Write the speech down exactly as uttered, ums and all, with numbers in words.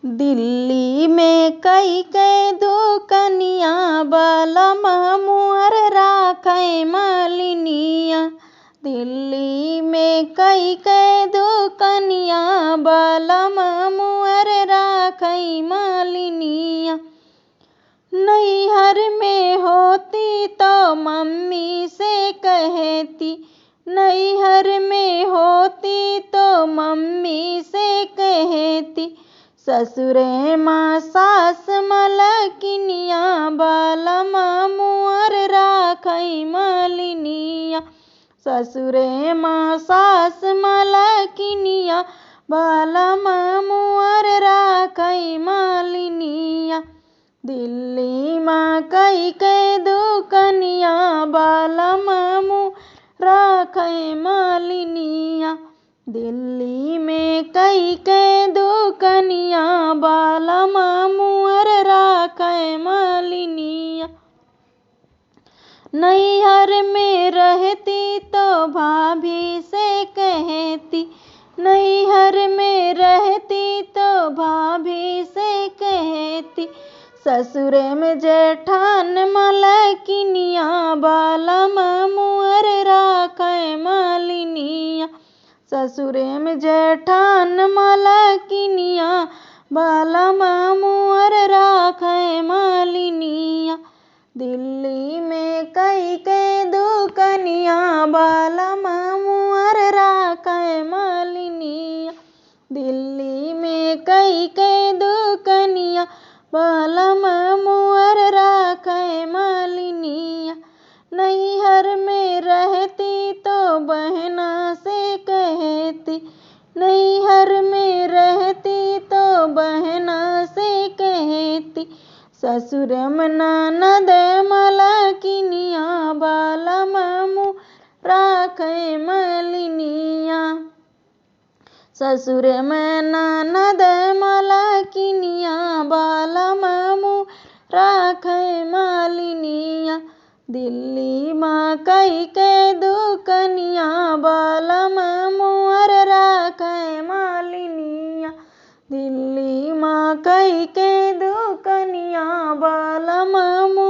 दिल्ली में कई के दुकनिया, बलम मोर राखै मलिनिया। दिल्ली में कई के दुकनिया, बलम मोर राखै मलिनिया। नैहर में होती तो मम्मी से कहती, नैहर में होती तो मम्मी से कहती, ससुरे मा सास मलकिनिया, बलम मोर राखै मलिनिया। ससुरे मा सास मलकिनिया, बलम मोर राखै मलिनिया। दिल्ली मा कई के दुकनिया, बलम मोर राखै मलिनिया। दिल्ली में कई के दुकनिया, बलम मोर राखै मलिनिया। नैहर में रहती तो भाभी से कहती, नैहर में रहती तो भाभी से कहती, ससुरे में जेठान मलकिनिया, बलम मोर राखै मलिनिया। ससुरे में जेठान मलकिनिया, बलम मोर राखै मलिनिया। दिल्ली में कई के दुकनिया, बलम मोर राखै मलिनिया। दिल्ली में कई के दुकनिया, बलम मोर राखै मलिनिया। नैहर में रहती तो बहना से कहती, नैहर में रहती तो बहना से कहती, ससुर में ननद मलकिनिया, बलम मोर राखै मलिनिया। ससुर में ननद मलकिनिया, बलम मोर राखै मलिनिया। दिल्ली मा कई के दुकनिया, बलम मोर राखै मलिनिया। दिल्ली मा कई के दुकनिया, बलम मोर